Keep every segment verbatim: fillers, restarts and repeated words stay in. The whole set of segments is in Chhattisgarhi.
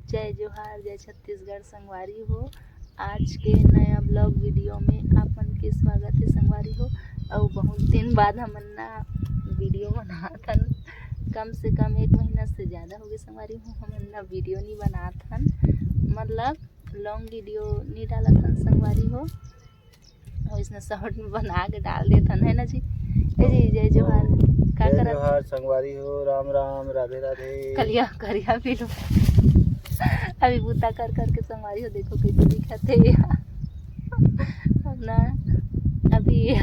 जय जोहार, जय छत्तीसगढ़ संगवारी हो। आज के नया vlog video में आप मन के स्वागत है संगवारी हो। अउ बहुत दिन बाद हमन ना video बनात हन, कम से कम एक महीना से ज़्यादा हो गए संगवारी हो, हमन ना video नहीं बनात हन, मतलब long video नहीं डालत हन संगवारी हो। और इसने short में बना के डाल देत हन, है ना जी? ए जी, जय जोहार। का जय करत जोहार संगवारी हो, राम राम, राधे राधे। कलिया करिया पीलू। अभी बूता कर कर के संगवारी हो, देखो कैसे दिखत है ना। अभी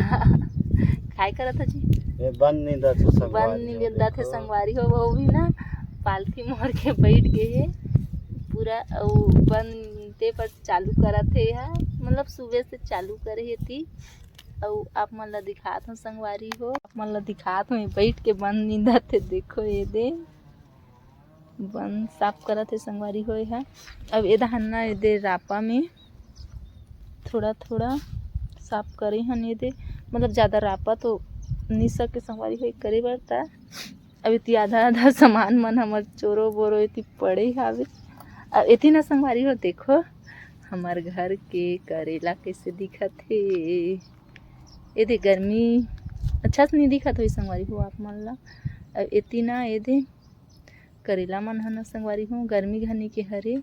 काय करत है जी? ये बन निंदत हो संगवारी बन हो, निंदत है देखो। संगवारी हो, वो भी ना पालथी मोर के बैठ गए है पूरा, अउ बन निंदे पर चालू करत हे एहा, मतलब सुबह से चालू करे हे ती। अउ आप मन ला दिखात हूँ संगवारी हो, आप मन ला दिखात हूँ, ये बैठ के बन निंदत हे, देखो ये दे बन साफ करत हे संगवारी हो। एहा अब ए दहन ना ए दे रापा में थोड़ा थोड़ा साफ करे हन ये दे, मतलब ज़्यादा रापा तो नी सके संगवारी हो करे बर ता। अब एती आधा आधा सामान मन हमर चोरो बोरो एती पड़े हावे। अब एती ना संगवारी हो, देखो हमर घर के करेला कैसे दिखत हे। ए दे गर्मी अच्छा से नहीं दिखत होई संगवारी हो आप मन ला। अब एती ना ए दे करेला मन ह ना संगवारी हो गर्मी घनी के हरे,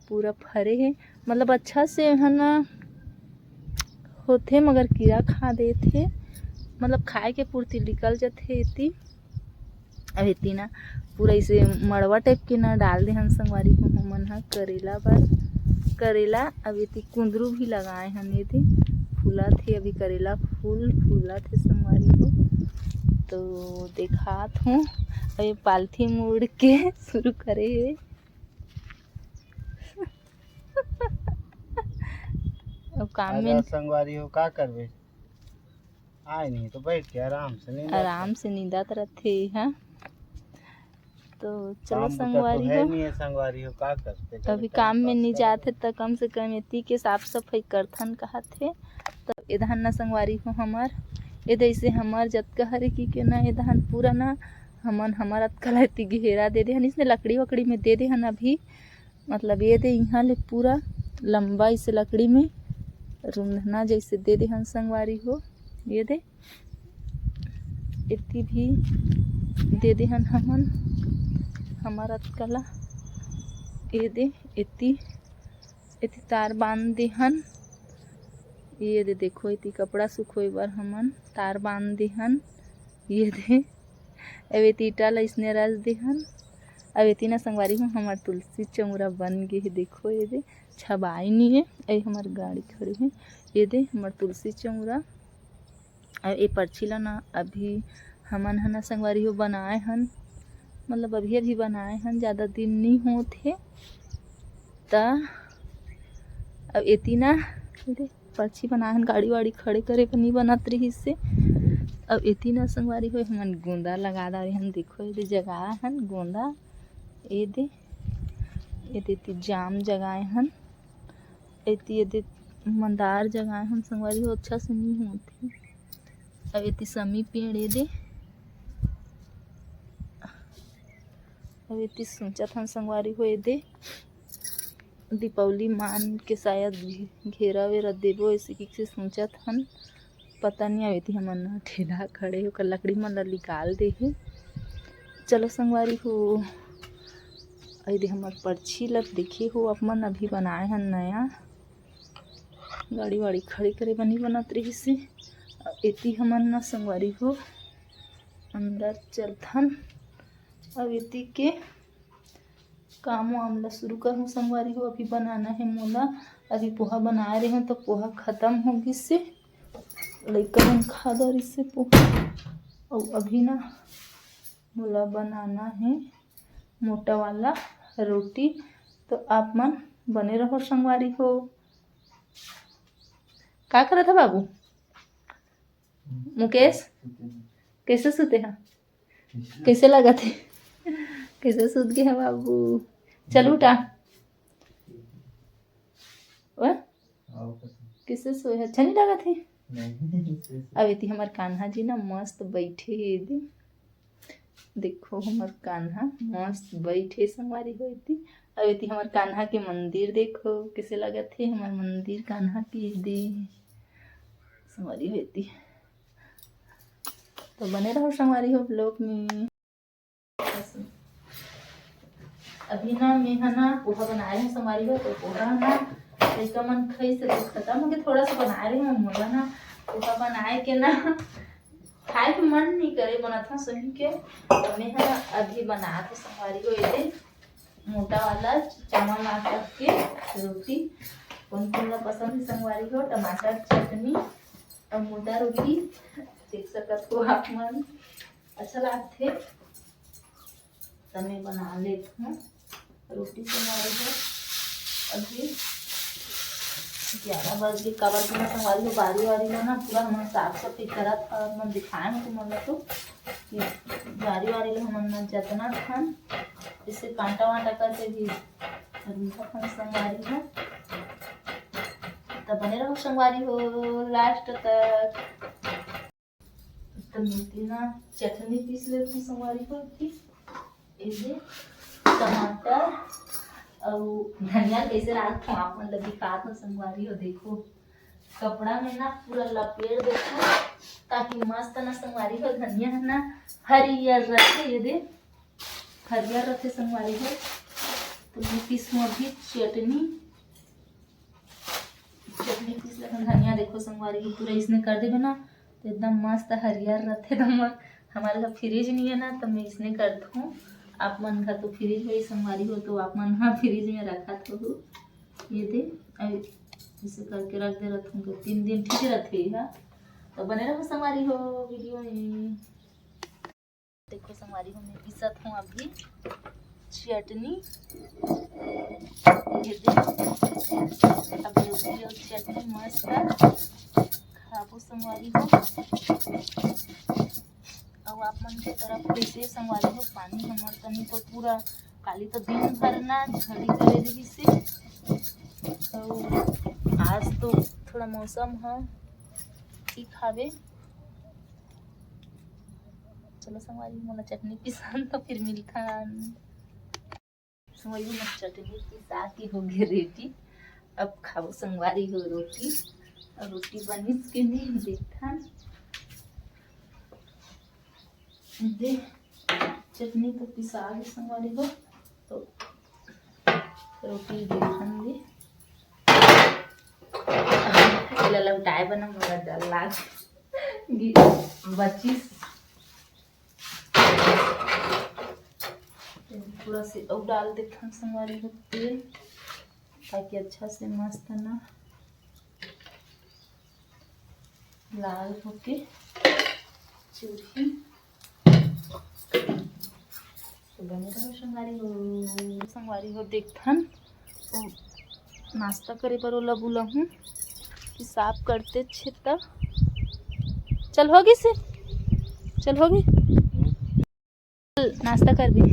पूरा फरे हे, मतलब अच्छा से ह ना होथे मगर कीड़ा खा देथे, मतलब खाए के पूर्ति निकल जथे एती। अब एती ना पूरा इसे मड़वा टाइप के ना डाल दे हन संगवारी हो हमन ह करेला बर। करेला अब एती कुंदरू भी लगाए हन, एती फूलत हे, अभी करेला फूल फूलत हे संगवारी हो। तो देखात हूँ, अभी पालथी मुड़ के शुरू करे हे। अब काम में आजा संगवारी हो, का करबे? आए नहीं तो बैठ के आराम से नींदत आराम रह। से नींदत रथे, हाँ। तो चलो काम बुता तो संगवारी है हो। नहीं है संगवारी हो, का करते? अभी काम में नहीं जात हे, त कम से कम एती के साफ सफाई करथन कहत हे। तो ए दहन ना संगवारी हो हमर, ए दे इसे हमर जतका हरे की के ना, ए दहन पूरा ना हमन हमर अतका ला एती घेरा दे दे हन, इसने लकड़ी वकड़ी में दे दे हन अभी। मतलब ये दे इहाँ ले पूरा लंबा इसे लकड़ी में रुंधना जैसे दे दे हन संगवारी हो। ये दे एती भी दे दे हन हमन हमर अतका ला। ये दे एती, एती तार बांध दे हन। ये दे देखो, एती कपड़ा सुखोए बर हमन तार बांध दे हन। ये दे अब एती ईटा ला इसने रच दे हन। अब एती ना संगवारी हो हमर तुलसी चौरा बन गे हे। देखो ये दे छबाई नहीं है, ए हमर गाड़ी खड़े हे। ये दे हमर तुलसी चौरा। अब ए परछी ला ना अभी हमन ह ना संगवारी हो बनाए हन, मतलब अभी अभी बनाए हन, ज़्यादा दिन नहीं होत हे। त अब एती ना ये दे परछी बनाए हन, गाड़ी वाड़ी खड़े करे बर नहीं बनत रहिस से। अब एती ना संगवारी हो हमन गोंदा लगा डारे हन, देखो ये दे जगाए हन गोंदा, ये दे, ये दे एती जाम जगाए हन, एती ये दे मंदार जगाए हन संगवारी हो, अच्छा से नहीं होत हे। अब एती समी पेड़ ये दे, अब एती सोचत हन संगवारी हो ये दे दीपावली मान के शायद घे-, घेरा वेरा देबो, ऐसे कि से सोचत हन। पता नहीं, अब एती हमन ना ठेला खड़े हे, ओकर लकड़ी मन ला निकाल दे हे। चलो संगवारी हो, ए दे हमर परछी ला देखे हो आप मन, अभी बनाए हन नया, गाड़ी वाड़ी खड़े करे बर नहीं बनत रहिस हे। अब एती हमन ना संगवारी हो अंदर चलथन, अब एती के काम वाम ला शुरू करहूँ संगवारी हो। अभी बनाना हे मोला, अभी पोहा बनाए रहे तो पोहा खत्म हो गिस से, लइका मन खा डारिस से पोहा। अउ अभी ना मोला बनाना हे मोटा वाला रोटी, तो आप मन बने रहो संगवारी हो। का करत हे बाबू मुकेश? कैसे सुते हा? कैसे लगत हे? कैसे सुत गे हे बाबू? चल उठा। ओ? कैसे सोए? अच्छा नहीं लगत हे? अब एती हमर कान्हा जी ना मस्त बैठे हे एदे। देखो हमर कान्हा मस्त बैठे संगवारी हो एती। अब एती हमर कान्हा के मंदिर देखो, कइसे लगत हे हमर मंदिर कान्हा के दे। संगवारी हो एती। तो बने रहो संगवारी हो vlog में। अभी ना मैं ह ना पोहा बनाए हूँ संगवारी हो, तो पोहा ना लइका मन खाइस हे तो खतम हो गया, थोड़ा सा बनाए रहे हूँ। मोला ना पोहा बनाए के ना खाए के मन नहीं करे, बनात हूँ सही के। तो मैं ह ना अभी बनात हूँ संगवारी हो एदे मोटा वाला चावल आटा के रोटी। कोन कोन ला पसंद हे संगवारी हो, टमाटर चटनी और मोटा रोटी देख सकत हो आप मन। अच्छा लागथे। त मैं बना लेत हूँ रोटी संगवारी हो। अभी ग्यारह बज गे, काबर के ना संगवारी हो, बारी वारी ला ना पूरा हमन साफ सफाई करत हन, मन दिखाए हन तुमन ला तो कि बारी वारी ला हमन ना जतना खान जैसे कांटा वांटा करके भी रूंधा खान संगवारी हो। त बने रहो संगवारी हो last तक। त मैं एती ना चटनी पीस लेत हूँ संगवारी हो। ठीक, एदे टमाटर अउ धनिया कइसे राखत हूँ आप मन ल दिखात हूँ संगवारी हो। देखो कपड़ा में ना पूरा लपेट देथन ताकि मस्त ना संगवारी हो धनिया ह ना हरियर रथे। एदे हरियर रथे संगवारी हो। तो मैं पीसूँ अभी चटनी। चटनी पीस लेथन। धनिया देखो संगवारी हो पूरा इसने कर देबे ना तो एकदम मस्त हरियर रथे। तो म-, हमारे घर फ्रिज नहीं है ना, तो मैं इसने करत हूँ। आप मन घर तो फ्रिज है संगवारी हो, तो आप मन ह फ्रिज में रखत हो। एदे अभी इसे करके रख दे रहत हूँ तो तीन दिन ठीक रहते है। तो बने रहो संगवारी हो वीडियो में। देखो संगवारी हो मैं पीसत हूँ अभी चटनी। ये देखो, अभी रोटी और चटनी मस्त खाबो संगवारी हो। अब आप मन के तरफ कैसे संगवारी हो? पानी हमर तनी तो पूरा काली तो दिन भर ना झड़ी करे रहिस हे, तो आज तो थोड़ा मौसम ह ठीक हावे। चलो संगवारी, मोला चटनी पिसान तो फिर मिलथन। संगवारी हो, मोर चटनी पिसा के हो गे ready। अब खाबो संगवारी हो रोटी। अब रोटी बनिस के नहीं देखथन। दे, चटनी तो पिसा गे संगवारी हो, तो रोटी देखथन दे। एला लहुटाए बर ना मोला डर लाग गे, बचिस। थोड़ा से अउ डाल देथन संगवारी हो तेल, ताकि अच्छा से मस्त ना लाल होके चुरही। तो बने रहो संगवारी हो। संगवारी हो देखथन, ओ नाश्ता करे बर ओला बुलाहूँ कि साफ करते छे त। चल होगी से, चल होगी। चल, नाश्ता कर भी।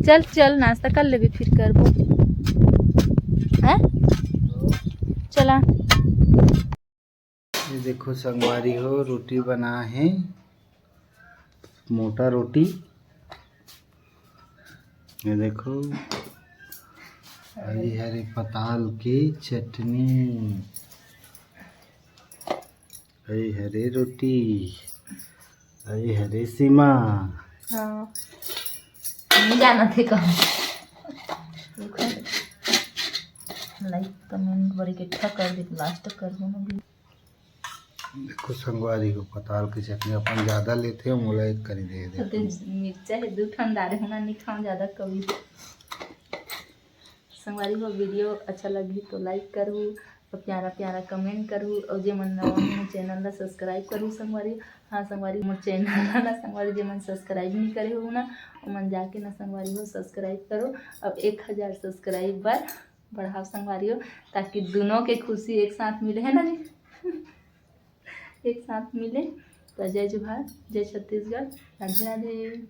चल चल, नाश्ता कर लेबे फिर करबो। हैं? चला। ये देखो संगवारी हो, रोटी बना है, मोटा रोटी। ये देखो, हरी हरी पताल की चटनी, हरी हरी रोटी, हरी हरी सीमा। हाँ, नहीं जाना थे कहाँ। Like comment बड़ी इकट्ठा कर दे, last कर दो ना भी। देखो संगवारी हो, पताल के चटनी अपन ज्यादा लेथे, मोला एक करी दे दे। तो मिर्चा है दो ठन डारे होना, नहीं खाओ ज्यादा कभी। संगवारी हो, video अच्छा लगही तो like करू और प्यारा प्यारा comment करू और जे मन नवा हो channel ला subscribe करू संगवारी। हाँ संगवारी, मोर channel ला ना संगवारी, जे मन subscribe नहीं करे हो ना, ओमन जाके ना संगवारी हो subscribe करो। अब एक हजार subscribe बर बढ़ाओ संगवारी हो, ताकि दोनों के खुशी एक साथ मिले, है ना जी? एक साथ मिले। तो जय जोहार, जय छत्तीसगढ़, राधे राधे।